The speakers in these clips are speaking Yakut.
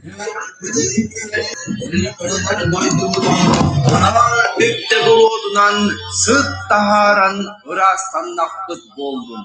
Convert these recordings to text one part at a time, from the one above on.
Түптэ буруотунан сыт таһааран ыраастаннахпыт буоллун.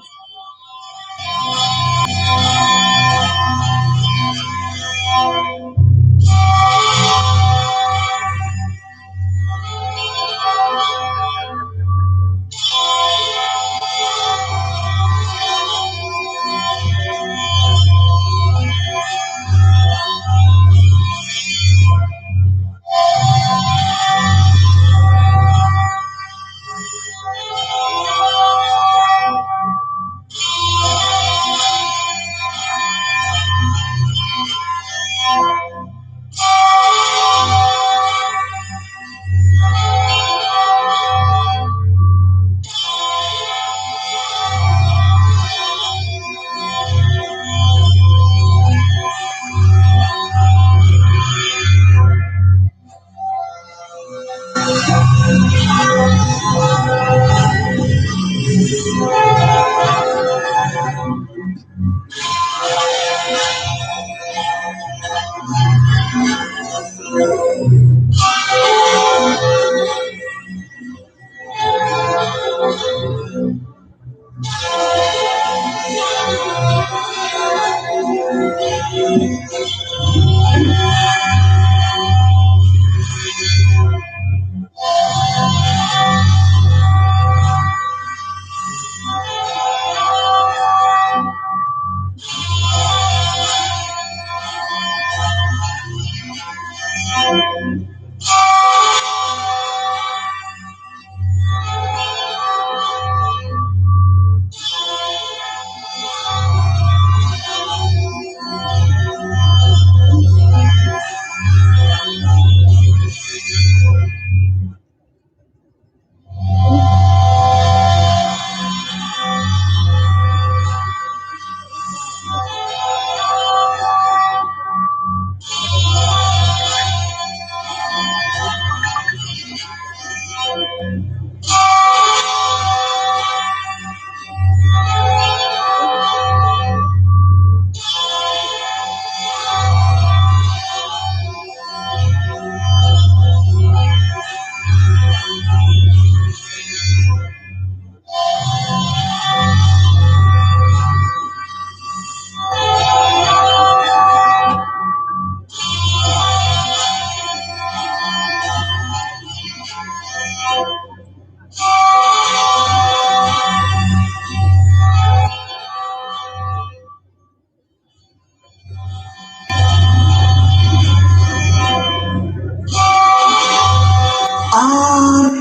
Аар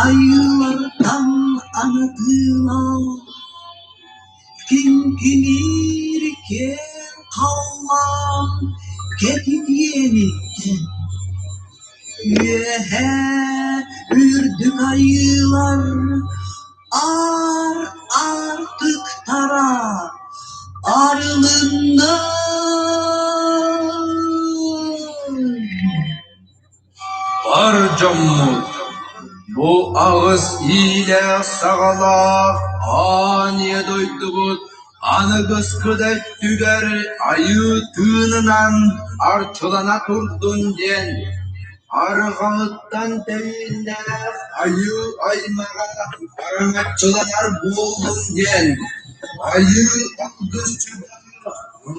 айыылартан аныгыылаах, киҥкиниир киэҥ халлаан кэтит иэниттэн Үөһээ үрдүк айыылар аар аартыктара арылынна. Бар дьоммут бу аҕыс иилээх-саҕалаах аан ийэ дойдубут аныгыскы да өттүгэр айыы тыынынан арчылана турдун диэн арҕаҕыттан тэйииннээх айыы аймаҕа араҥаччыланар буоллун диэн айыы алгысчыта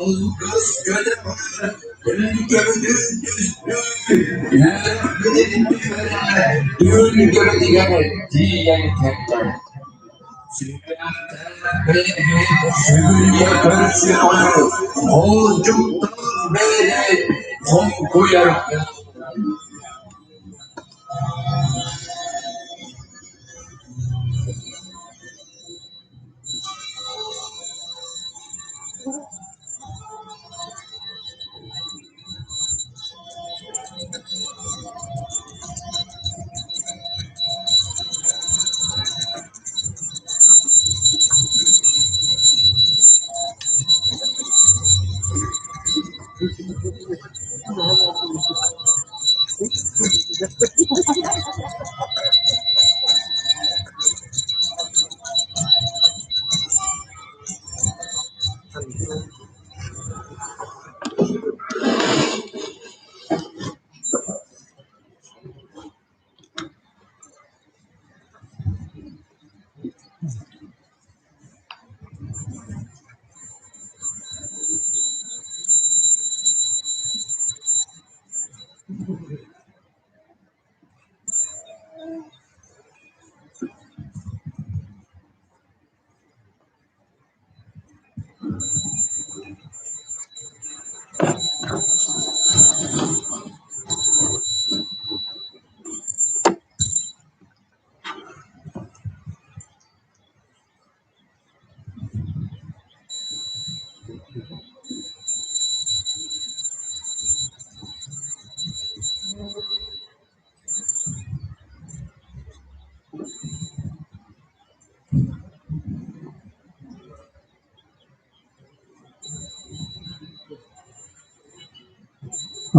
алгыс көтөҕөр төлкөбүтүн түстүү үөрэхпитин түһэрэ түһүлгэбитигэр тиийэн кэллэ. Сүгүрүйэ көрсүөҕү, хоолдьуктаах бэйэни хоҥкуйар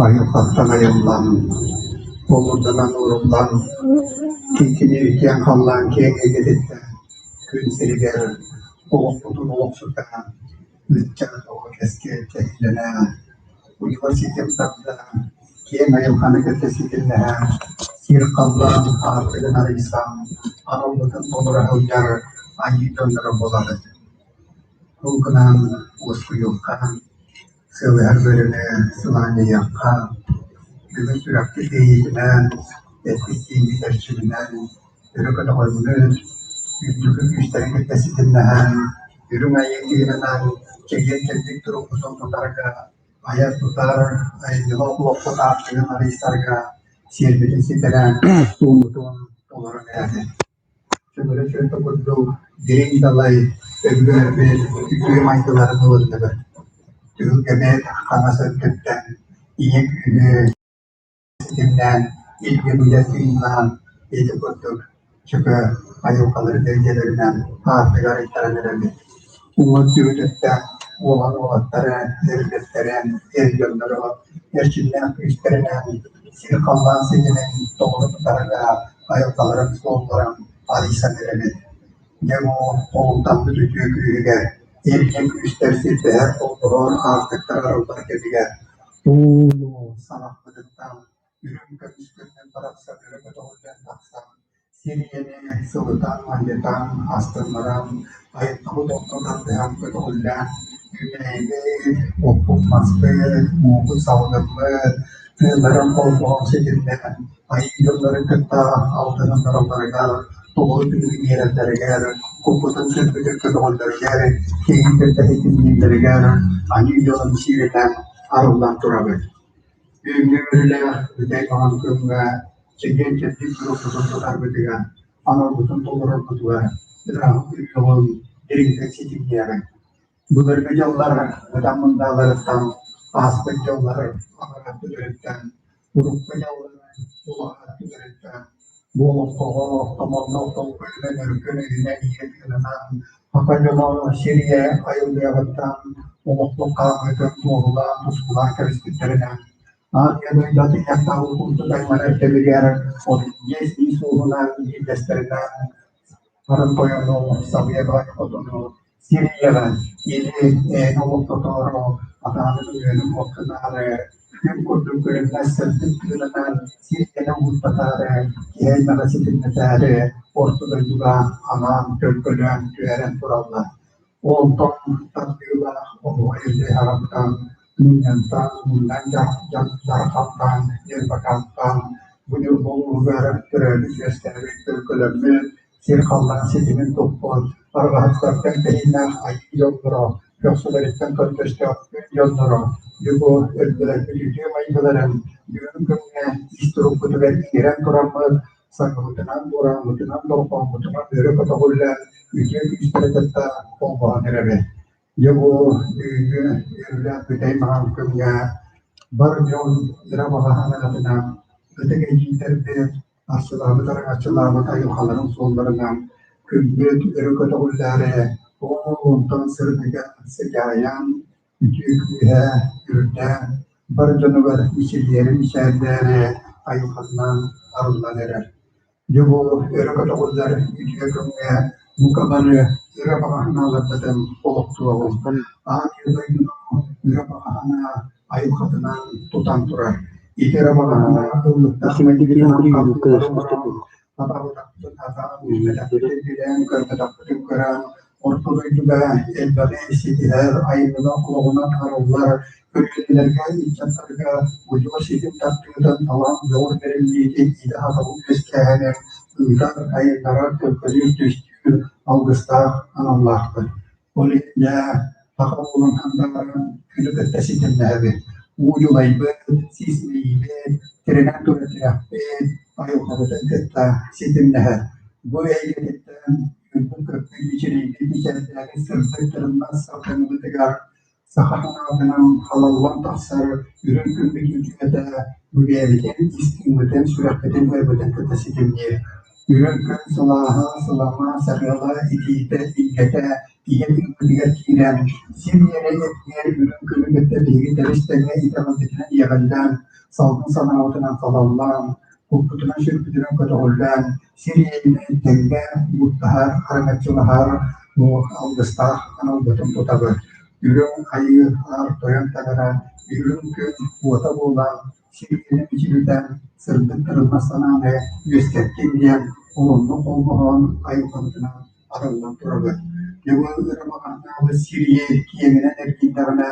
Айылҕаттан айыллан, олордонон ууруллан, киҥкиниир киэҥ халлаан киэҥ эйгэтиттэн күн сиригэр олохпутун олохсутан, ыччат оҕо кэскил кэһиилэнэ, удьуор ситим тарда, киэҥ айылҕаны кытта ситимнэһэн, сир-халлаан аартыгын арыйсан, аналбытын толоро сылдьар айыы дьонноро буолабыт. Ол гынан уоскуйуохха, Сылыһар бөрөнү сылаанньыйыахха, бүгүн сүрэхпит иэйиитинэн, эппит-сииммит эрчиминэн өрө көтөҕөммүт, үрдүкү күүстэрин кытта ситимнэһэн, үрүҥ айыы тыынынан чэгиэн-чэбдик турукпутун тутарга, айар-тутар, айымньылаах олохпут аартыгын арыйсарга сиэрбитин ситэрэн, туоммутун толорон эрэбит. Чөҥөрө чүөмпэ курдук дириҥ далай өбүгэлэрбит үтүө майгыларын ылынныбыт. Түһүлгэбит хаҥас өттүттэн ийэ күүһү ситимнээн, илгэ-быйа тыыннаан ити курдук чөкө айылҕаларын эйгэлэринэн аартыгы арыйтаран эрэбит. Уҥа өттүбүтүттэн уолан уолаттары, эрбэттэрин, эр дьоннору эрчимнээх күүстэринэн сир-халлаан ситимин тоҕо тутарга айылҕаларын суолларын арыйсан эрэбит. Дьэ бу олуктаммыт үтүө күүһүгэр, илгэ күүстэр сирдэһэр холбоһор аартыктар арыллар кэмигэр уу саҕахпытыттан үрүҥ көмүс күммүт барахсан өрө көтөҕүллэн тахсан Сир ийэни сылытан, манньытан, астыннаран, айылҕабыт онно тардыһан көтөҕүллэн, үүнээйибит, оппут-маспыт, муупут салгыммыт, тыыннарын холбоон ситимнээн, айыы дьоннорун кытта алтыһыннаралларыгар, толору түмүгү биэрэллэригэр, куппутун-сүрбүтүн көтөҕөллөрүгэр, киһи кытта ситимнииллэригэр айыы дьонун сиэринэн арыллан турабыт. Бүгүҥҥү үөрүүлээх бүтэй маҥан күҥҥэ чэгиэн-чэбдик турукпутун тутарбытыгар, аналбытын толорорбутугар ыраах үөҕүҥ дириҥник ситимниэҕиҥ. Былыргы дьыллар быдан мындааларыттан, ааспыт дьыллар аҕырааттыырыттан, урукку дьыллар улаҕааттыырыттан, бу олоҥхоҕо томонноох толкуйунан өркөн өйүнэн ийэ тыынынан саха дьоно сир ийэ айыллыаҕыттан олохпут хаамыытын туоһулаан тускулаан кэбиспиттэринэн Аан дойду атыйахтаах курдук айманар кэмигэр 35 биис ууһунан биирдэстэринэн Арын тойону, Сабыйа баай хотуну, сир ийэҕэ, или эйэни олохтотоору атааны үөнү муоктанаары, күн курдук күлүмнэс сырдык тыынынан сир ийэни уһуктатаары, киһи аймаҕы ситимнэтээри орто дойдуга анаан төлкөлөөн түһэрэн тураллар. Онтон тардыылаах оһуохай илдьэ мунньантан, муннан дьарҕаттаан, ньырбакааттаан, бу Ньурба улууһугар төрөөбүт-үөскээбит төлкөлөммүт, сир-халлаан ситимин туппут, арҕаһыттартан тэһииннээх айыы дьонноро, көхсүлэриттэн көрдөстөх күн дьонноро, дьэ бу өлбүлэрбит үтүө майгыларын бүгүн күҥҥэ ис турукпутугар иҥэрэн тураммыт, саҥабытынан, буорааммытынан, дорҕооммутунан өрө көтөҕүллэн, үтүө күүстэри кытта холбоһон эрэбит. Дьэ бу бүгүҥҥү үөрүүлээх бүтэй маҥан күҥҥэ бар дьон ыра баҕа санаатынан ытык эдьиийдэрбит арчылаабыт араҥаччылаабыт айылҕаларын суолларынан күммүт өрө көтөҕүллээри ол онтон сырдыга сыдьаайан үтүө күүһэ үрдээн бар дьонугар мичилийэри мичээрдээри айылҕатынан арыллан эрэр. Дьэ бу өрө көтөҕүллэр үтүө күҥҥэ бука бары өрө баҕа санааларбытын олохтуоҕуҥ. Аан дойдуну өрө баҕа санаа айылҕатынан тутан турар. Ити эрэ баҕа санаа ыллыктаах майгытынан хардыылары оҥорон, хатаабатахпытын хатаан, билбэтэхпитин билэн, көрбөтөхпүтүн көрөн, орто дойдуга элбэҕи ситиһэр, айымньылаах олоҕунан арыллар. Көлүөнэлэргэ, ыччаттарга удьуор ситим тардыытын, талаан дьоҕур бэриллиитин, идэ-сатабыл үөскээһинин ыытар, сайыннарар, төлкөлүүр, түстүүр алгыстаах аналлаахпыт. Ол иһин дьэ, саха уолун хандаран күнү кытта ситимнэһэбит. Уу дьулайбыт, сис мэйиибит, тирэнэн турар тирэхпит, айылҕабытын кытта ситимнэһэр. Бу эйгэтиттэн үөрбүт-көппүт, мичилийбит, мичээрдээбит сырдык тырымнас сардаҥабытыгар саха санаатынан халаллан тахсар үрүҥ күммүт үтүөтэ бэйэбитин ис тыыммытын, сүрэхпитин ыарбытын кытта ситимниир. Үрүҥ күн сылааһа, сылама, сарыала, итиитэ, илгэтэ киһи тыыммытыгар киирэн, сир иэрэ эргийэр үрүҥ күнү кытта биһиги тэбис-тэҥҥэ итэҕэлбитинэн иэҕиллэн, салгын санаабытынан салаллан, куппутунан-сүрбүтүнэн көтөҕүллэн, сир иэнинэн тэҥҥэ муттаһар, араҥаччылаһар муох алгыстаах аналбытын тутабыт. Үрүҥ Айыы Аар Тойон Таҥара үрүҥ күн уота буолан, сир иэнин мичилитэн, сырдык тырымнас санааны үөскэттин диэн олоннук холбоһон айылҕабытынан арыллан турабыт. Дьэ бу ырымаҕаннаабыт сир ийэ киэҥинэн эргийдэҕинэ,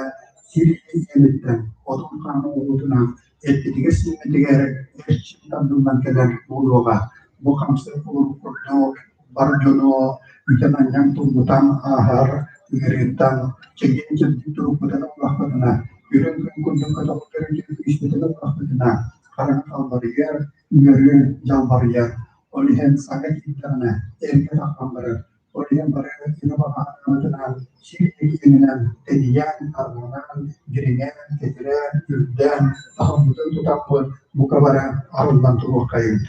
сир ийэ иэниттэн отун хаана уутунан эппитигэр-сииммитигэр эрчим тардыллан кэлэр буолуоҕа. Бу хамсык курдук бар дьону үтэн-анньан тургутан ааһар ыарыыттан чэгиэн-чэбдик турукпутун ыллахпытына, үрүҥ күн курдук көтөхтөр күүспүтүн ыллахпытына, хараҥа халбарыйар, ыарыы дьалбарыйар. Ол иһин саҥа киирдэҕинэ эргэ тахсан барар. Ол иһин бары илэ баҕаһынан сир иэнинэн тэнийэн, тарҕанан, дириҥээн, кэтирээн, үрдээн, таһыммытын тутаммыт бука бары арыллан туруоххайыҥ.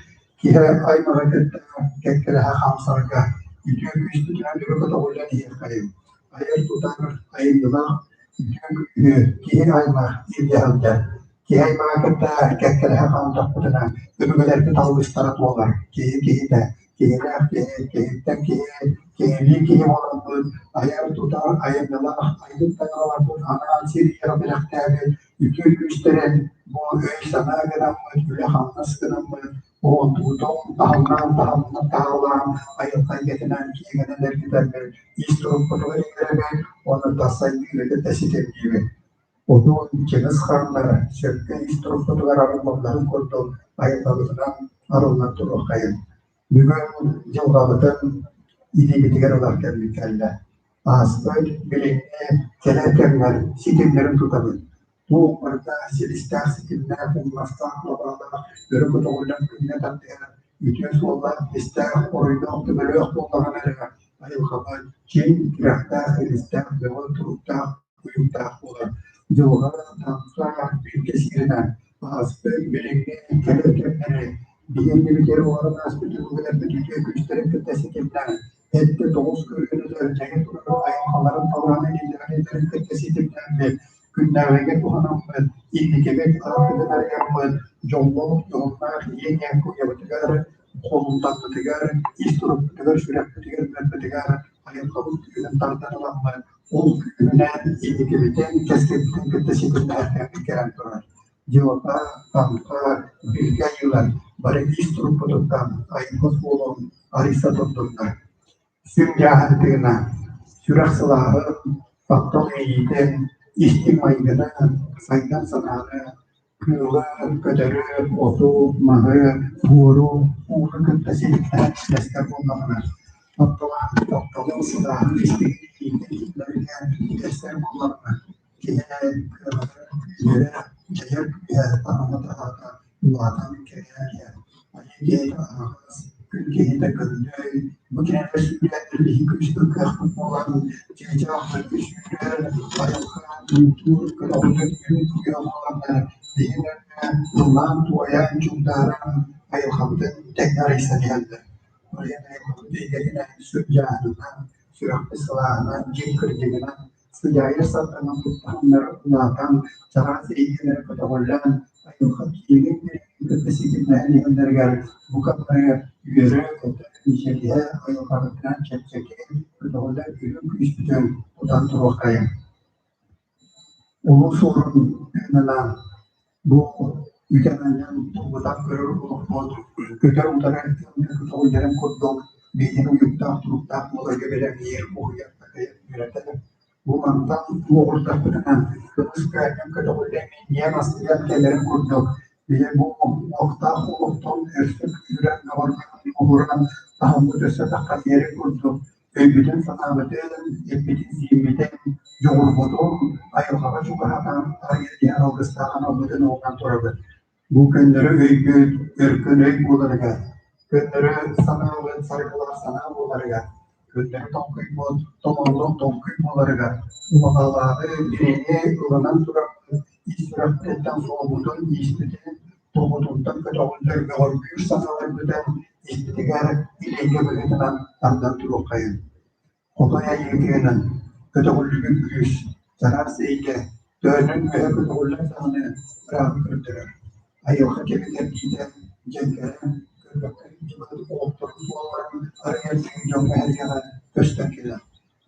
Киһи аймаҕы кытта кэккэлэһэ хаамсарга, үтүө күүспүтүнэн өрө көтөҕүллэн иһиэххэйиҥ. Айар-тутар, айымньылаах үтүө күүһү киһи аймах илдьэ сылдьар. Киһи аймаҕы кытта кэккэлэһэ хаамтахпытына, өбүгэлэрбит алгыстара туолар, киһи киһитэ Киһилээх киһи, киһиттэн киһи, киһилии киһи буоламмыт, айар-тутар, айымньылаах айбыт таҥараларбыт анаан сир ийэҕэ бэлэхтээбит үтүө күүстэрин бу өй-санаа гынаммыт, үлэ-хамнас гынаммыт, уһуктуутун таһымнаан таһымынан таһаалаан, айылҕа эйгэтинэн киэҥинэн эргитэммит, ис турукпутугар иҥэрэбит уонна тас сайдыыны кытта ситимниибит. Одун Чыҥыс хааннара сөпкө ис турукпутугар арыллалларын курдук айылҕабытынан арыллан туруоххайыҥ. Бүгүн дьылҕабытын илиибитигэр ылар кэммит кэллэ. Ааспыт, билиҥҥи, кэлэр кэмнэр ситимнэрин тутабыт. Туох барыта силистээх ситимнээх, умнастаах лабаалаах, өрө көтөҕүллэн күҥҥэ тардыһар, үтүө суоллаах-иистээх, оройдоох-төбөлөөх буоллаҕына эрэ айылҕабыт чиҥ, тирэхтээх, илистээх, бөҕө туруктаах уйуктаах буолар. Дьылҕа таҥха бииргэ сиэринэн ааспыт, билиҥҥи, кэлэр кэмнэри биһиги олорон ааспыт өбүгэлэрбит үтүө күүстэрин кытта ситимнээн, эттэ тоҕус көлүөнэлэр дьайа турар айылҕаларын талаанын итэҕэллэрин кытта ситимнээммит, күннээҕигэ туһанаммыт, инникибит аартыгын арыйаммыт, дьоллоох, дьоһуннаах иэн-иэн уйабытыгар, холумтаммытыгар, ис турукпутугар, сүрэхпитигэр, быарбытыгар айылҕабыт күүһүн тардан ыламмыт, ол күүһүнэн инникибитин, кэскилбитин кытта ситимнэһэргэ кэлэн турар. Дьылҕа, таҥха, билгэ айыылар бары ис турукпутуттан айылҕа суолун арыйса турдуннар. Сүр дьааһын тыына, сүрэх сылааһын, таптал иэйиитин, истиҥ майгыны, сайдан санааны, кыылы, көтөрү, оту, маһы, буору, ууну кытта силиктэһэн үллэстэр буоллаҕына, тапталын сылааһын истиҥник иитэн итэстэр буоллаҕына, киһи кыаҕар үөрэ, дьайар күүһэ таһыма таһаата улаатан кэҥээн иһэр. Айыы киһитэ аһаҕас, күн киһитэ көннөй, бу кинилэр сүүрээттэр биһиги күүспүт кыахпыт буолан, чыычаах мөлтүү сүүрэр, айылҕа уутуур, көтөҕүллэр күн күүһэ буоланнар, биһиги ыллаан-туойан, чугдааран, айылҕабытын тэҥҥэ арыйсан иһэллэр. Ол иһин айылҕабыт эйгэтинэн, сүрдьааһынынан, сүрэхпит сылааһынан, дьиҥ кырдьыгынан сыдьаайар сардаҥа куттаһаннар улаатан, чараас эйгэлэрэ көтөҕүллэн, айылҕа киэҥин кытта ситимнэһэн иһэллэригэр бука бары үөрэ-көтө, мичилиһэ, айылҕабытынан чэпчэки, көтөҕүллэр үрүҥ күүспүтүн тутан туруоххайыҥ. Улуу Суорун тыынынан бу үтэн-анньан тургутан көрөр олохпут көтөр утары тыынна көтөҕүллэрин курдук биһигини уйуктаах туруктаах буоларга бэлэмниир, уһуйар, такайар, үөрэтэр. Бу мантан уоҕурдахпытына, көмүс көөнньөн көтөҕүллэн минньийэн астыйан кэлэрин курдук, били бу уохтаах олохтон өссө күүһүрэн бөҕөргөөн таһыммыт өссө таххан иһэрин курдук, өйбүтүн-санаабытын, эппитин-сииммитин, дьоҕурбутун айылҕаҕа чугаһатан арыйан иһэр алгыстаах аналбытын ылынан турабыт. Бу көннөрү өйбүт өркөн өй буоларыгар, көннөрү санаабыт саргылаах санаа буоларыгар, көннөрү тоҥкуйбут томоллох тоҥкуй буоларыгар, умаҕалааҕы дириҥи ылынан турарбыт ис сүрэхпититтэн суолбутун-ииспитин турбутунтан көтөҕүллэр бөҕөргүүр санааларбытын испитигэр илиигэ быһыытынан тардан туруоххайын. Хотой айыытыынан көтөҕүллүбүт күүс, чараас эйгэ төһөнөн үөһэ көтөҕүллэр даҕаны ырааҕы көрдөрөр, айылҕа кэбитэрдиитэ дьэҥкэрэн, көрбөккө сылдьыбыт оҕотторун суолларын арыйар дьиҥ дьоҥҥо-сэргэҕэ көстөн кэлэр.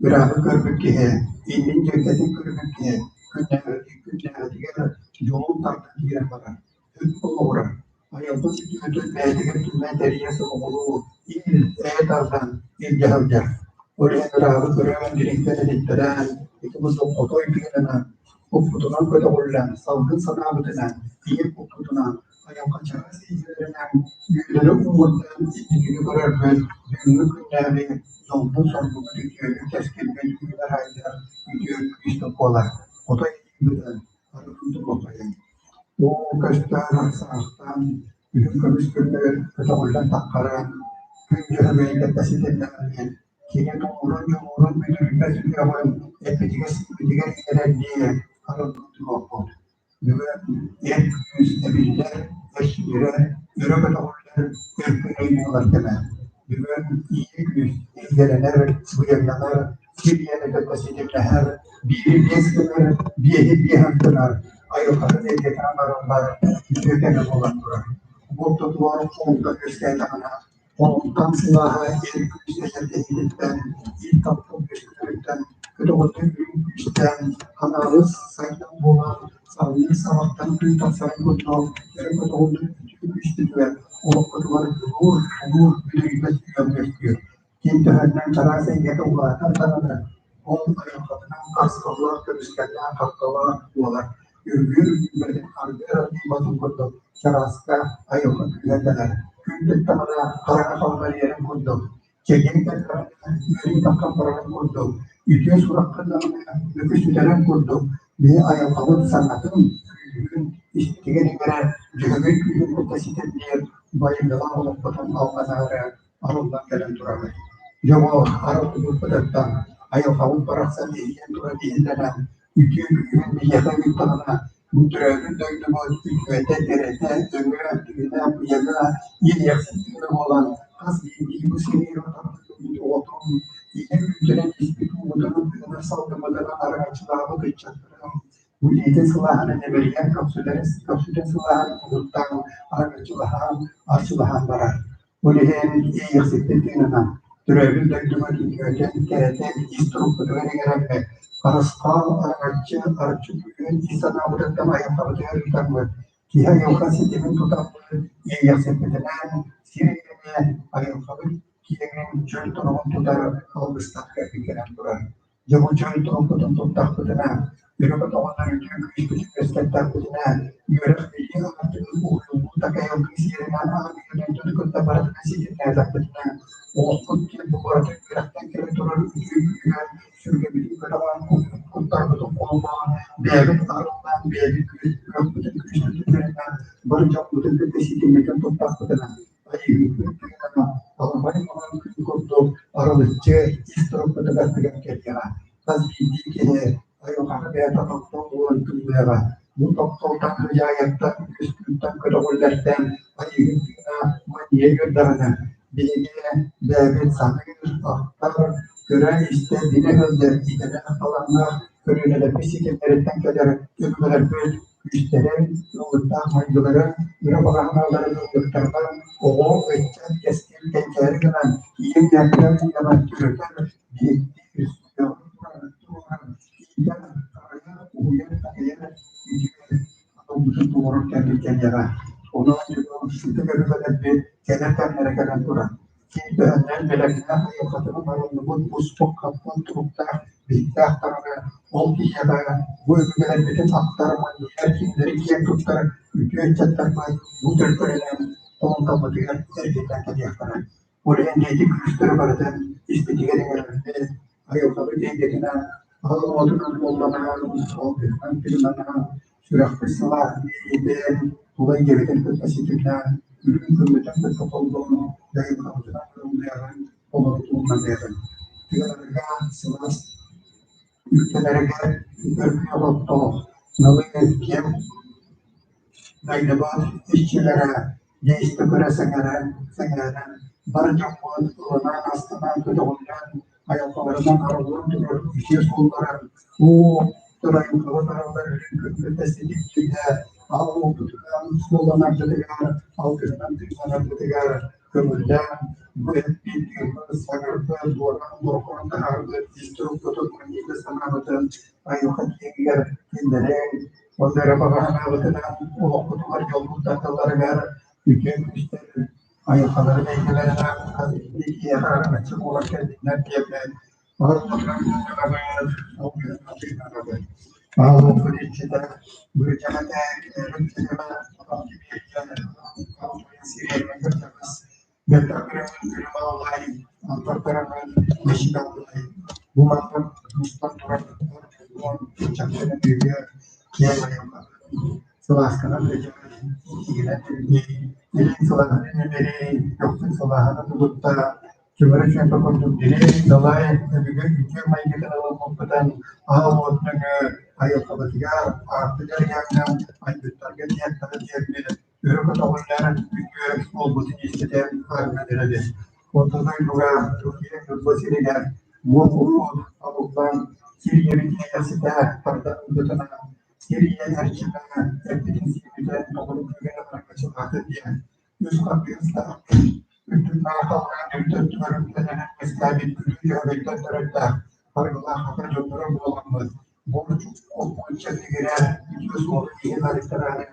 Ырааҕы көрбүт киһи, иннин дьэҥкэтин көрбүт киһи күннээҕитигэр дьолун тардан киирэн барар, олоҕурар, айылҕа сүтүөтүн бэйэтигэр түмэн тэрийэ сомоҕолуу, ил, ээ тардан илдьэ сылдьар. Ол иһин ырааҕы көрөн, дириҥтэн этиттэрэн, ити курдук хотой тыынынан, куппутунан көтөҕүллэн, салгын санаабытынан, ийэ куппутунан, айылҕа чараас эйгэлэринэн үйэлэри уҥуордаан инникини көрөрбүт, бүгүҥҥү күннээҕи дьолбут-соргубут үтүөнү кэскилбит үүнэр-сайдар үтүө күүс буолар. Хотой илиибитин арыгын туруоххайыҥ. Уу көстөөн саахтаан, үрүҥ көмүс күннэр көтөҕүллэн таххаран, күн дьөһөгөйүн кытта ситимнээн, кини тулуурун-дьулуурун мүлүрүйбэт үөҕүн эппитигэр-сииппитигэр иҥэрэрдии арыллан туруохпут. Бүгүн эр күүс эбиллэр, эрчимирэр, өрө көтөҕүллэр өркөн өй буолар кэмэ. Бүгүн ийэ күүс эйгэлэнэр, быйаҥнанар, сир ийэни кытта ситимнэһэр, биири биэс гынар, биэһи биэс антынар, айылҕатын эйгэтинэн барыллар үтүө кэмэ буолан турар. Бу ортотугар холумтан үөскээтэҕинэ, холумтан сылааһа эр күүс эйэргэһиититтэн, ил таптал үөскүүрүттэн, көтөҕүллэн үрүҥ күүстээн, анаалыс сайдан буолан, салгыы саҕаттан күн тахсарын курдук өрө көтөҕүллэн үтүө күүспүтүгэр, олохпутугар дьулуур, тулуур бүдүрүйбэт үөҕ үөскүүр. Ким төһөннөн чараас эйгэтэ улаатар даҕаны, ол айылҕатынан харысхаллаах, көмүскэллээх, хаххалаах буолар. Үргүөр үргүүбэтин аргыар аргыйбатын курдук чарааска айылҕа күүһэ кэлэр. Күн тыктаҕына хараҥа халбарыйарын курдук, чэгиэн кэллэҕинэ үөрүү таххан барарын курдук, үтүө сурахха даҕаны мөкү сүтэрин курдук, биһи айылҕабыт саҥатын, күүһүн испитигэр иҥэрэр, дьөһөгөй күүһүн кытта ситимниир байымньылаах олохпутун алҕанаары арыллан кэлэн турабыт. Дьоҕо арыллыбыппытыттан айылҕабыт барахсан иһийэн туран иһиллэнэн, үтүө күүһүн биһиэхэ ыыттаҕына, бу төрөөбүт дойдубут үтүөтэ, кэрэтэ, өҥө, тыына, быйаҥа, иэйиэхсит тыына буолан, хас биирдии бу сири отарбыт оҕотун, ийэ үүтүнэн испит уутунан тыынар салгыммытынан араҥаччылаабыт ыччаттарын бу илиитин сылааһынан имэрийэн көхсүлэрин көхсүтүн сылааһын угуттаан араҥаччылаһан, арчылаһан барар. Ол иһин иэйиэхсиппит тыынынан, төрөөбүт дойдубут үтүөтүн, кэрэтин ис турукпутугар иҥэрэммит, харысхал, араҥаччы, арчы күүһүн ис санаабытыттан айылҕабытыгар ыытаммыт, киһи айылҕа ситимин тутаммыт, иэйиэхсиппитинэн сир эйгэни, айылҕабыт киэҥин, чөл туругун тутар алгыстаах кэлбит кэлэн турар. Дьэ бу чөл турукпутун туттахпытына, өрө көтөҕүллэр үтүө күүспүтүн үөскэттэхпитинэ, үөрэх-билии аартыгын уһуйуллуу такайыллыы сиэринэн аан дойдуну кытта барытынан ситимнээтэхпитинэ, олохпут диэн бу барыта үөрэхтэн кэлэ турар үтүө күүһэ сүргэбитин көтөҕөн, куттарбытын холбоон, бэйэбит арыллан, бэйэбит кыахпытын күүспүтүн бэринэн, бары дьоммутун кытта ситиммитин туттахпытына, Айыыһыппыт тыына аламай маҥан күн курдук арылыччы ис турукпутугар тыган кэлиэҕэ. Хас биирдии киһи айылҕаҕа бэйэтэ таптал буолан тыллыаҕа. Бу тапталтан хадьаайаттан, үөскүүртэн көтөҕүллэртэн Айыыһыт тыына манньыйа үөрдэҕинэ, биһиги бэйэбит саныыр, ахтар, көрө-истэ, билэ сылдьар идэлээх талааннаах көлүөнэлэрбит ситимнэриттэн кэлэр өбүгэлэрбит күүстэрин, ыллыктаах майгыларын, ыра баҕаһыналарын ыллыктарынан оҕо, ыччат, кэскил кэнчээри гынан, ийэ ийэттэн уйанан төрөтөр, биһиктиир, сүрэҕин туруоран, иитэр, харайар, уһуйар, такайар үтүө аналбытын толорор кэммит кэлиэҕэ. Онон сытык өбүгэлэрбит кэлэр кэмнэрэ кэлэн турар. Кини төһөннөн бэлэмнээх айылҕатынан арыллыбыт буспут-хаппыт туруктаах биһиктээх даҕаны, ол киһиэхэ бу өбүгэлэрбитин ахтар, манньыйар, кинилэри киэн туттар үтүө ыччаттарбыт бу төлкөлөнөн холумтаммытыгар эргиллэн кэлиэхтэрэ. Ол иһин ити күүстэри барытын испитигэр иҥэрэрбит, айылҕабыт эйгэтинэн, аһыл уотунан уолланан, алгыһынан тыыннанан, сүрэхпит сылаас иэйиитин, тула эйгэбитин кытта ситимнээн, үрүҥ күммүтүн кытта холбоон, дайылҕабытынан ыллыаҕыҥ, толору туунаныаҕыҥ. Тыаларга сылаас үктэнэригэр өркөн олохтоох, налыы киэҥ Дайдыбат иччилэрэ дьиэстэ көрө сэҥээрэн, бар дьоммут ылынан, астынан, көтөҕүллэн, айылҕаларынан арыллан турар үтүө суоллара, уу айылҕабыт арыллар үрүҥ күммүт эститиитэ, аал уоппутунан суолланарбытыгар, алгыһынан тыыннанарбытыгар көҥүллээн, бу эппит тыыммыт, саҥарбыт, дуораан дорҕоон таһаарбыт ис турукпутун манньыйда санаабытын айылҕа киэҥигэр киллэрэн, Онно эрэ баҕа санаабытынан олохпутугар дьолбут тардалларыгар үтүө күүстэр айылҕаларын эйгэлэринэн хас биирдии киһиэхэ араҥаччы буолан кэллиннэр диэммин Ааллаахпыт иччитэ Быычаҕа этэ, Бу маннык мустан турар дьон ыччаттарын өйүгэр киэҥ айылҕаны, сылаасканан ыдьаайын, итиигинэн илбий, илин сылааһын имэрий, көхсүн сылааһын тутта, чөмөрө чүөмпэ курдук дириҥ далай өбүгэ үтүө майгытын ылыммыппытын аал уот нөҥүө айылҕабытыгар аартык эргиэҥҥэ айбыттарга тиэртэҕэ диэммит өрө көтөҕүллэр үтүө буолбутун иститэн арыйан эрэбит. Орто дойдуга Турция Ньурба сиригэр уот уһун арыллан сир ийэбит иэйэхситэ тардан ылбытынан сир ийэ эрчимэ эппитин-сииммитин толору күүһүн араҥаччылаата диэн үс хардыыстаах үрдүк наахаллаан үрдүк өттүгэр үктэнэн үөскээбит Бүлүү Дьөһөгөйтөн төрүттээх баргылаах саха дьонноро буоламмыт Буорчук олбуор чэбдигирэр үтүө суолу-ииһи барыттараары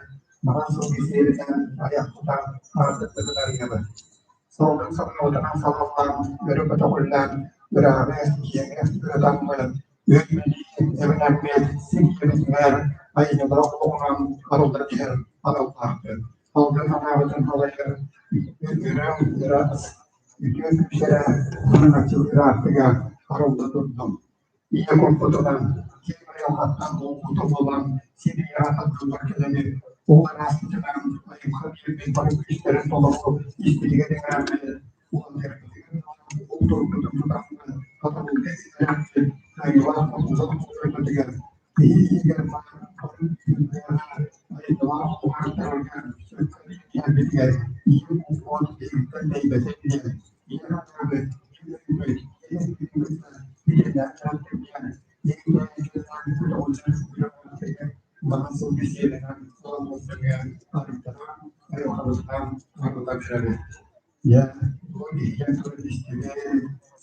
маҥан сылгы сиэлинэн айах тутан аартыкпытын арыйабыт. Салгын санаабытынан салаллан, өрө көтөҕүллэн, ырааҕы, киэҥи ырытаммыт, үөр-билии эбинэммит, сир кэбитигэр айымньылаах олоҕунан арыллан иһэр аналлаахпыт. Салгын санаабытын салайар үрүҥ, ыраас, үтүө күүс эрэ араҥаччылыыр аартыга арылла турдун. Ийэ курбутунан, киэҥ айылҕаттан булбута буолан, сир ийэҕэ тардыллар кэлэбит, ол араспытынан айылҕа биэрбит бары күүстэрин толору испитигэр иҥэриммит, уолаттарбытыгар ол турбутун тутаммыт, хатабылга ситэрэммит, кыайыылаах хотуулаах буоларбытыгар, киһи иһигэр баар бары күүһүннээх айылҕалаах уһааттарга сөпкө иитиһэрбитигэр ийэ куппут биһигиттэн тэйбэтин диэн ийэ санаабыт,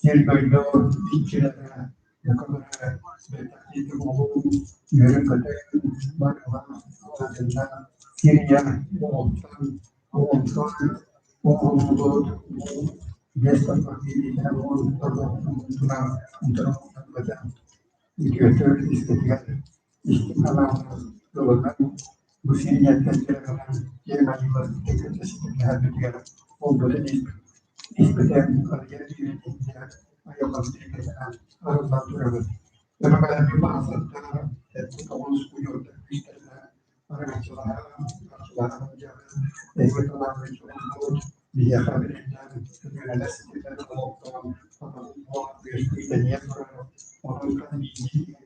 Сир-дойду иччилэрэ үөрэн-көтөн сир ийэ оҕолонон оҥоһуллубут биэс тарбах биэриитэ уон тарбах утары үтүөтүк испитигэр истиҥ санааларын ылынан бу сириэттэн тирэҕинэн киэҥ айыылар кэккэтэ ситимнэһэрбитигэр олбутун испитин арыйар биэриитиннэр айылҕабыт эйгэтинэн арыллан турабыт. Өбүгэлэрбит барахсаттар сэттэ тоҕус удьуордар күүстэринэн араҥаччылаһан, арчылаһан эһиги талааммыт биһиэхэ билиннэн өбүгэлэр ситимнэрин олохтоон сатабыл буолан үөскүү тэнийэн турар, онон хас биирдии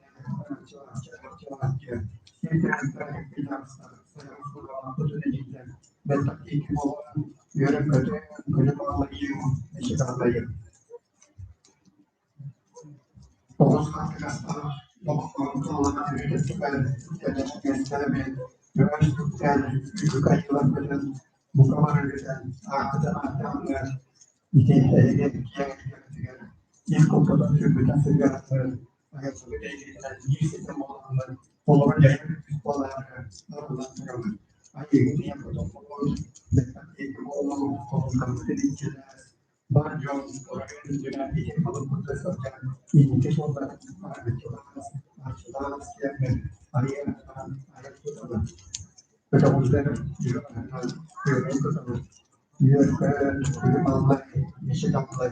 араҥаччылааччы арчылааччы сир бэттэх диэки буолан үөрэн-көтөн, күлүм аллайыым, мичик аллайыым. Тоҕус хаттыгастаах олохтоохтук ылланан үрдүк үөскээбит көмүс үктэл үрдүк айыылар көтөн бука барыгытын ааккытын ааттааннар ити эһиги киэҥ эйгэҕитигэр ис куппутун сүрбүтүн сыһыараллар айылҕабыт эйгэтинэн биир ситим буоланнар толору дьайар күүс буолаары арыллан турабыт. Айыыгыт ийэ хотоммут, бэттэх диэки буолан холумтаммытын иччилээх. Бар дьон оройун үрдүнэн ити балык курдук сылдьан инники суолларын араҥаччылаан, арчылаан кэлэн арыйан айар тутабыт, көтөҕүллэр үрүҥ аһынан күөмэй тутабыт, үөр-көт, үрүҥ аллай, мичил аллай,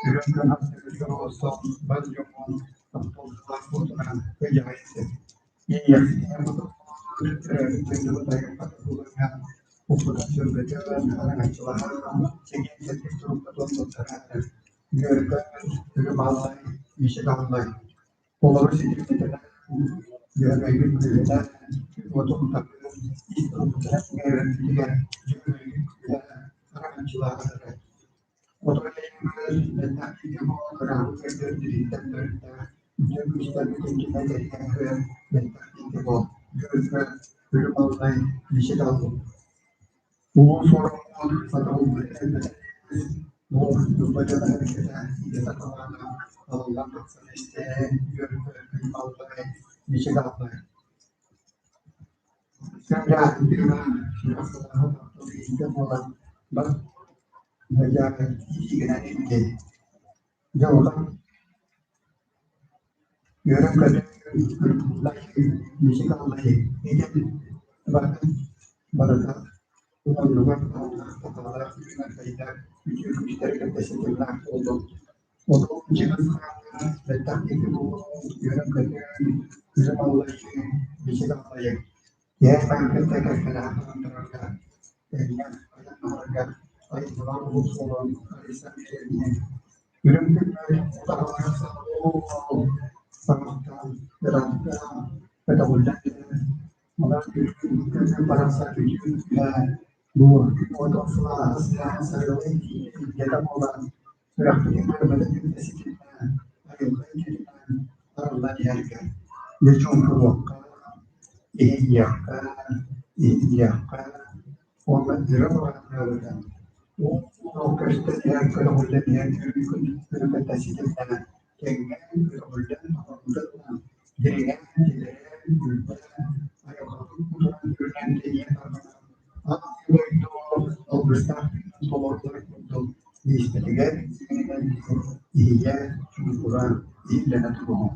үрүҥ күн аттыгытыгар олорсон бар дьоҥҥун тапталлаах уотунан ыйаҕай сир. Иэйиэхсит ийэм кутуллубут, төрөөбүт дойдубут айылҕата буоларынан уккутан-сүргэтэн, араҥаччылаһан, чэгиэн-чэбдик турукка туттаран, үөр-көт, үрүҥ аллай, мичил аллай, Олору ситимнэтэн, Дьөһөгөйгүн күүһүнэн, уотун утарытын, ис туруккутунан иҥэрэрбитигэр Дьөһөгөйгүн күүһэ араҥаччылааҕын эрэ. Отой эйигин мэлдьэх киһи буолан ырааҕы көрдөр дириҥтэн төрүттээх, үтүө күүстэрбитин түмэ тэрийэн көрөн мэлдьэх киһи буол, үөр-көт, үрүҥ аллай, мичил аллай. Улуу Суоруммут сатабылбыт элбэтэн Буор Ньурба дьоно эбэҥкэтэ идэтэ талаана талыллан тахсан истээн, үөр-көт, күн аллай, мичил аллай. Сэмдээх тыына, сүрэх сылааһа таптал иитэ буолан бар дьаакы иитигинэн илдьэй. Дьылҕа үөрэн-көтөн ырбыллай, мичик аллай, итин барытын барыта оннугар таһымнаах үүнэр-сайдар үтүө күүстэри кытта ситимнээх буоллун. Оту Чыҥыс Хааны бэттэх диэки буолуоҕун үөрэн-көтөн, күлүм аллайыы, бичик аллайыы, киһи аймаҕы кытта кэккэлэһэн баран турарга, тэҥҥэ айаннаһарга айылҕалаах улуу суолун арыйсан биэрэн иһэн, үрүҥ күммүт утаҕалаах саҕалыы саҥаттан ыраахтан көтөҕүллэн кэлэн, онон үрүҥ күммүт барахсан үтүө күүһэ бу күн уотун сылааһа сылааһын сарыалай илгэтэ буолан, сүрэхпитин көрбөтө кытта ситимнээн, айылҕа илдьитинэн арыллан иһэргэ, дьэ чуумпуруохха, иһийиэххэ, иһиллиэххэ уонна өрө баран уу көстөн иһэр көтөҕүллэн иһэр күн күнү кытта ситимнээн, тэҥҥэ көтөҕүллэн тоҕорбутун дириҥээн, тилэрэн, үрдээн, айылҕатын кутуран үрүнэн тэнийэн барбытын аан дойду алгыстаах тыынын толорулар курдук миэстэтигэр иҥэринэн иһийэ, чуҥкура, иһиллэнэ туруоҕуҥ.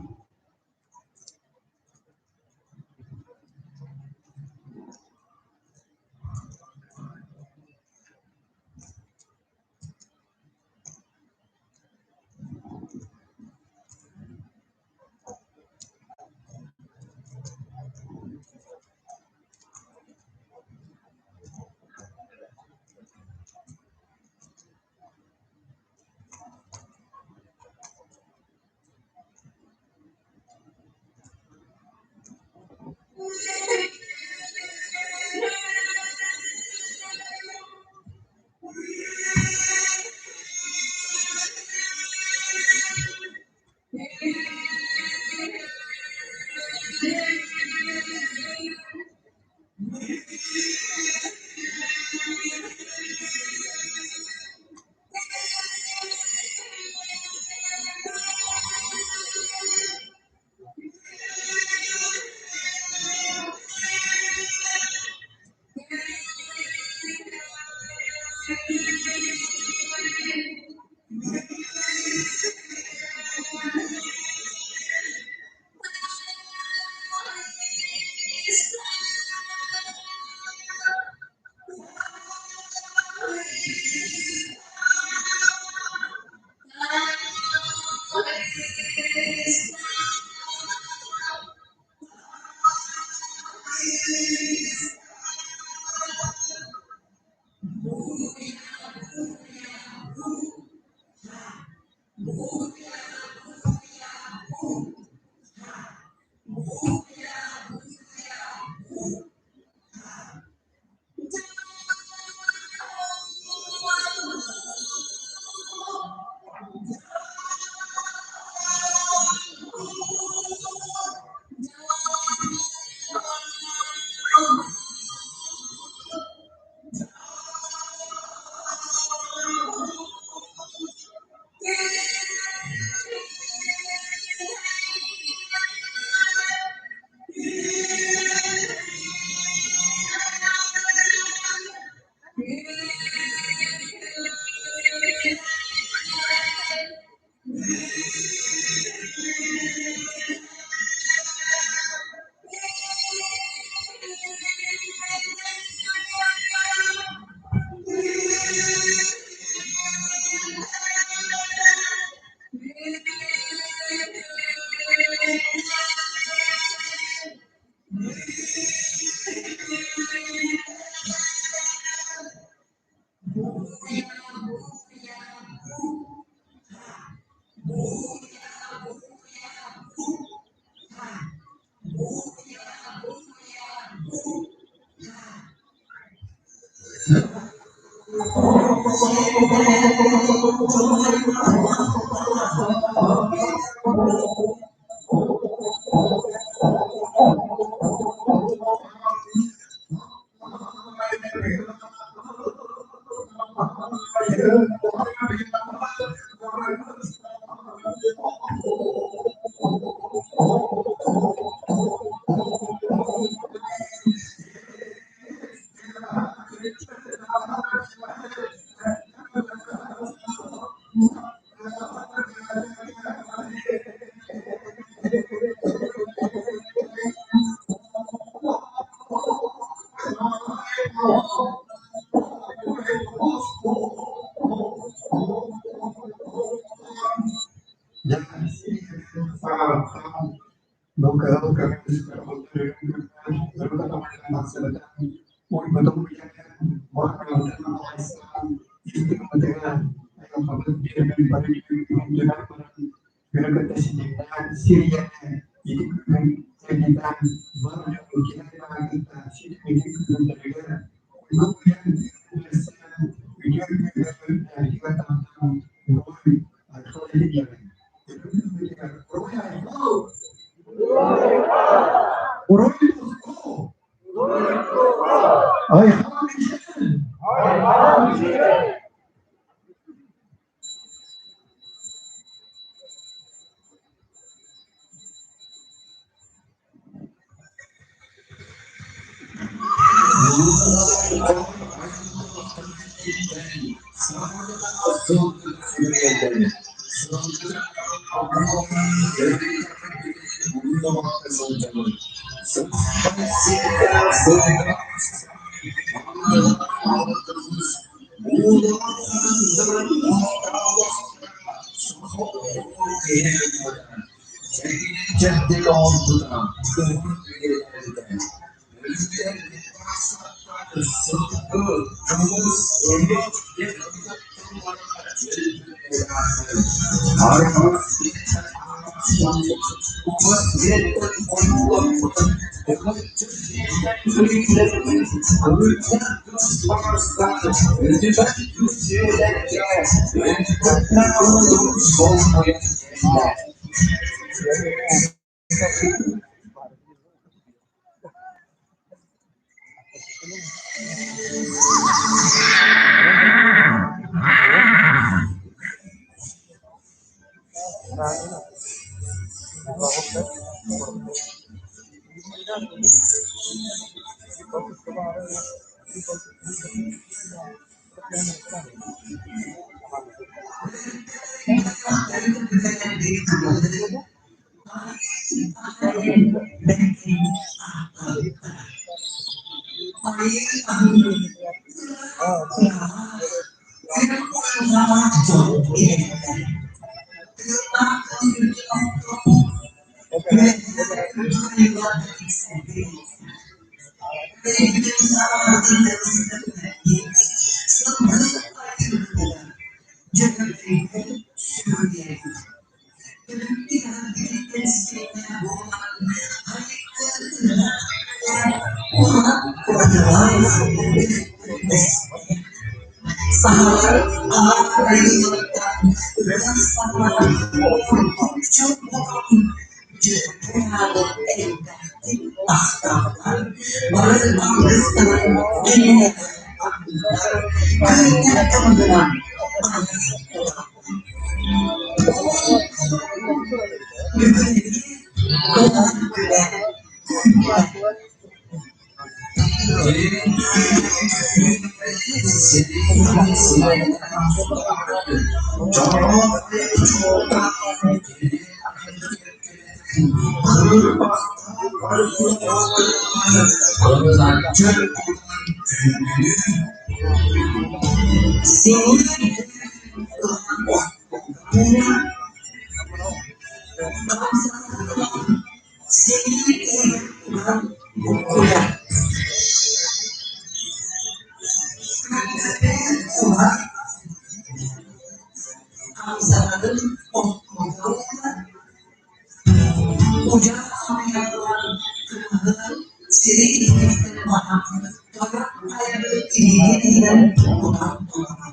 Дьэ, саҥараттаан, бу кыһыл көмүс көрбүттэр өрө көтөҕүллэн тахсыбытын, уйбутун уйанын, барҕарбытын алайсан, ис тыыммытыгар айылҕабыт биэрбит бары күүһүн түмэн баран, күнү кытта ситимнээн, сир ийэни ити күүһүн эргитэн, бар дьону кини аймаҕы кытта ситиммитин күүһүрдэригэр, уйгу уйан тыынын бэрсэн, үтүө күүһү бэйэбитигэр тардан, уруй, айхал этиниэҕиҥ, үрүҥ күммүтүгэр уруй-айхал! Уруй-туску! Айхал-мичил! Чэбдик оҥорбута, уһун үйэлээбитэ. Илиигэ киирэн кутан ылара.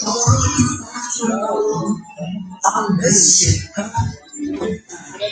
Толору ытыктаах суруналын алгысчыкка туттарар.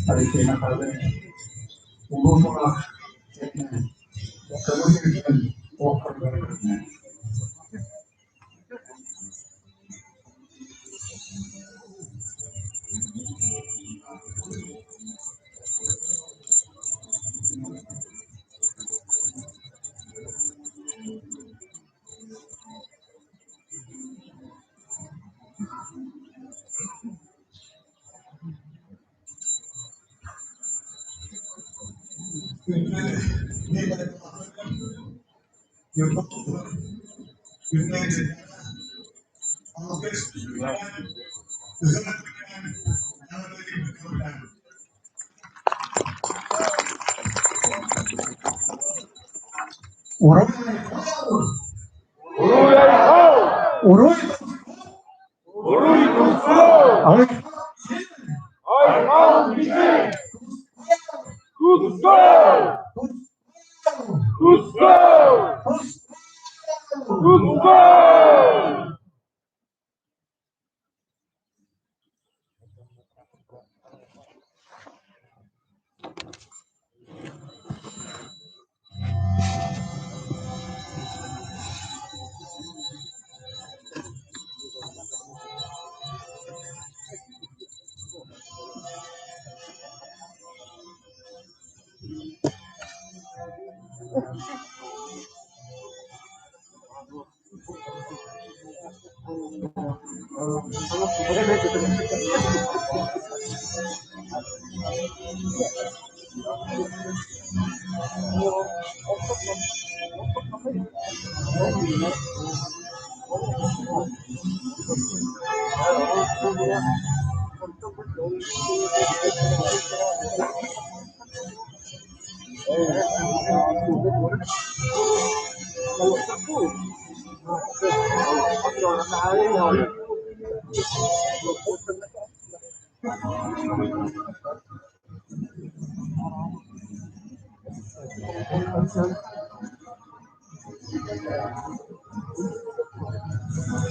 Алексей Михайлович Улуу Тунах көҥүл күүһүн уоппарыгар көрүнэр. Уруй! Уруй! Уруй туску! Айхал бичик! Туску! Туску! Туску!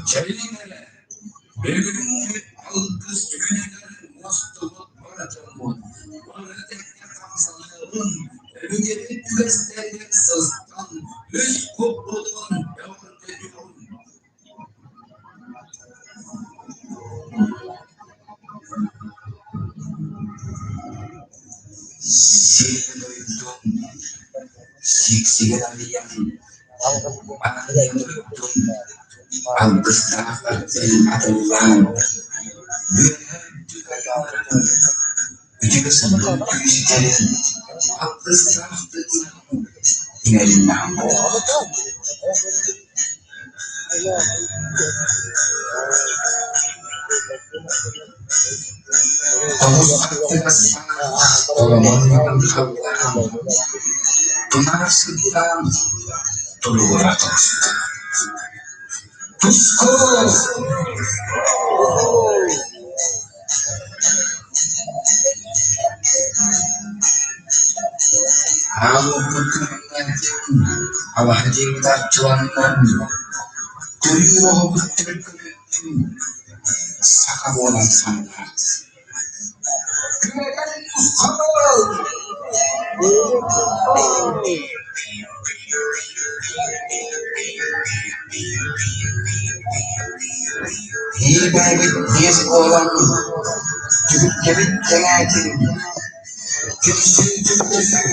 Чэйиҥ эрэ, бүгүҥҥү алгыс күнүгэр мустубут бар дьоммут бары тэҥҥэ хамсаныаҕыҥ, өбүгэбит үгэстэригэр сыстан, үс куппутун бөҕөргөтүөҕүҥ. Сири-дойдум сиксигин арыйан, аанньа дойдум алгыстаах ардын атыллаан, үөһэ үрдүк айыыларын, үтүө сырдык күүстэрин алгыстаах тыыннарын иҥэриннэҕим буолуо. Тоҕус аттыгастаах толомон халлаан, тунаар сыттаан толугура тоҕуста. Туску! Аал уоппут күлүмнээн, алаһа дьиэбит арчыланнын, төрүүр оҕобут төлкөлөннүн, саха буолан сангаар. Күрэгэй нусхал! Биир бэйэбит биэс буолан түһүлгэбит кэҥээтин, түмсүү түмсүүнэн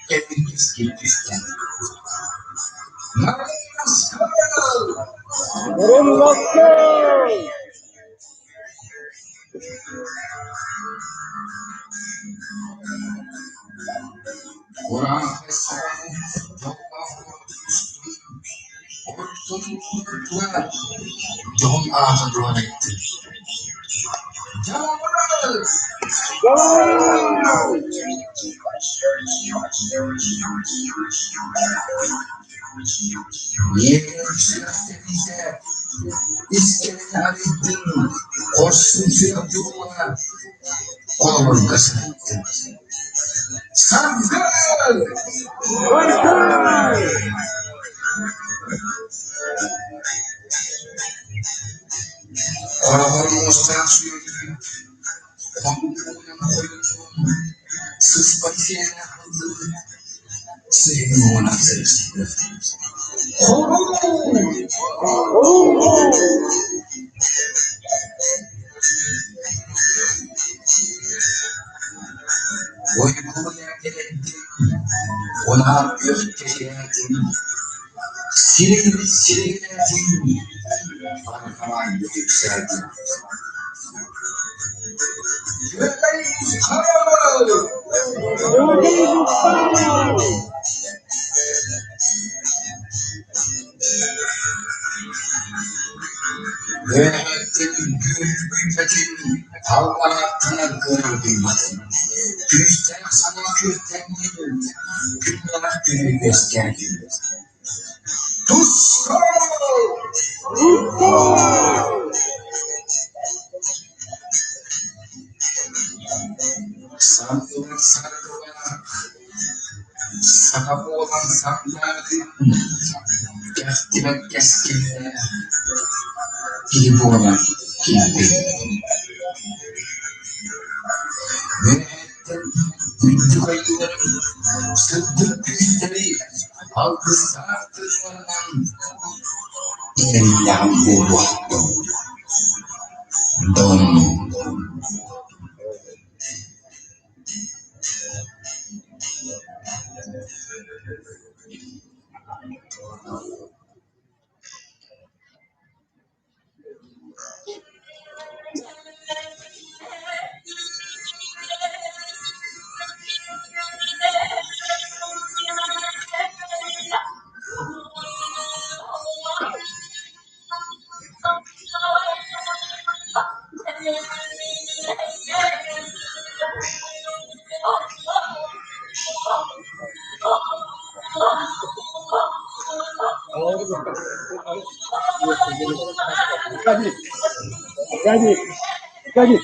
кэлбит кэскил түстэн. Мурун-лоскуй! Кураанах саҕаны дьоллоох устун, орто турууга дьоһун аата дуорайдын. Дьаабырас! Дьаабы! Миигин сүрэх тэбиитэ, искэни арыйдын, хорсун сүрэх дьулуһа, холобурга сырыттын. Саргы! Саргы! Хороҕор муостаах сүөһү хонуу хойутун, сыспай сиэллээх ыллыыр, сыһыы муҥунан сырыста. Хоруу! Хоруу! Уйгуну кэлэрдин, унаар күөх чэчирээтин, сиригин сиригилээтин, барҕа үксээтин. Өрөгөй тускул! Үөһэттэн күөйбэтин, аллараттан аргыарбыйбатын, күүстээх санаа күөртэннин, күннээх күнү үөскээтин. Тускул! Тускул! Сандылар саргылаах, саха буолан сандаардын, кэхтибэт кэскиллээх, киһи буолан килбэйдин. Үөһэттэн үрдүк айыыларым сырдык күүстэри алгыстаах тылларынан иҥэриннэҕим буолуохтун. Дом Аркадий! Аркадий! Аркадий!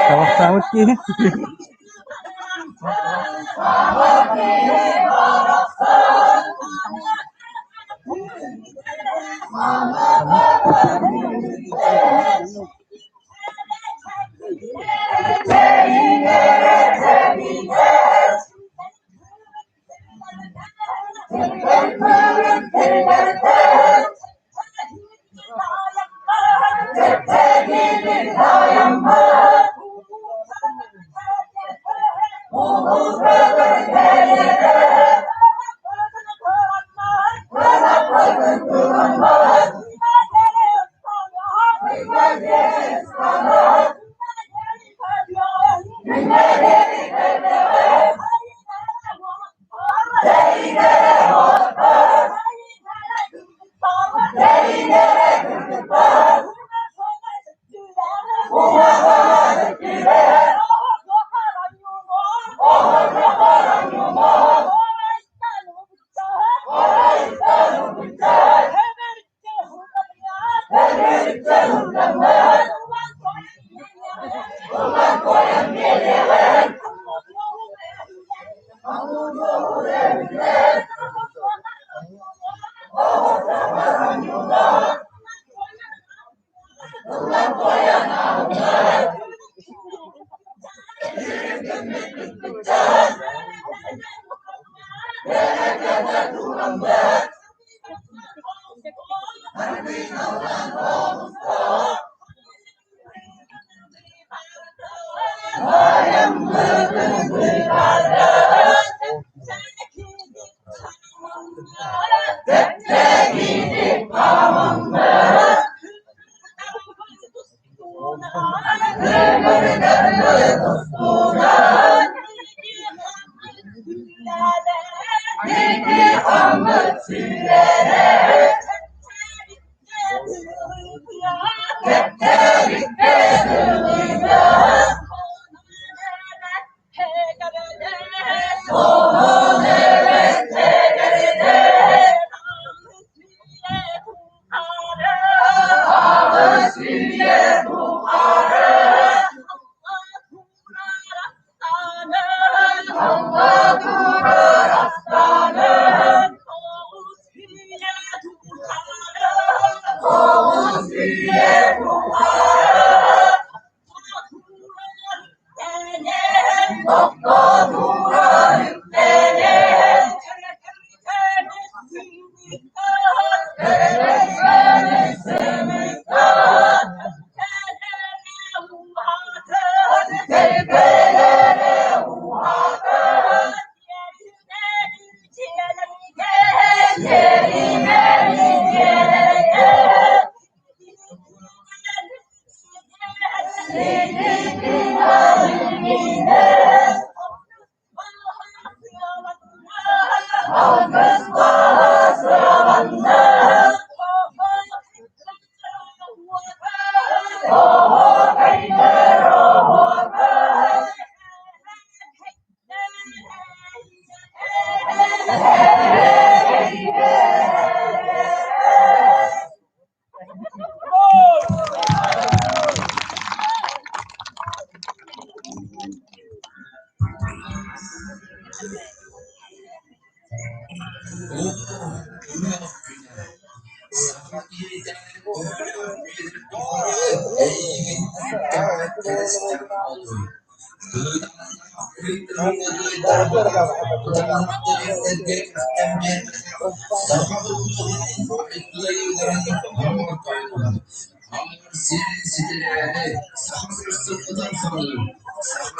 Табахтаабыт киһи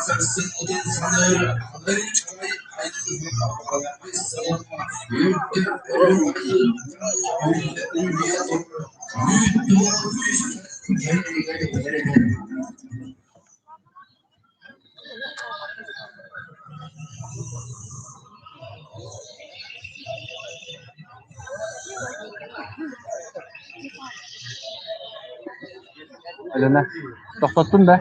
Сарсыҥҥытын саныыр, алый-чалай аламай салама үрдүк үрүҥ айыыттан үллүйэ турар үүт тураах күүстэн кэлэригэр эрэнэр. Алена, тохтоттун да?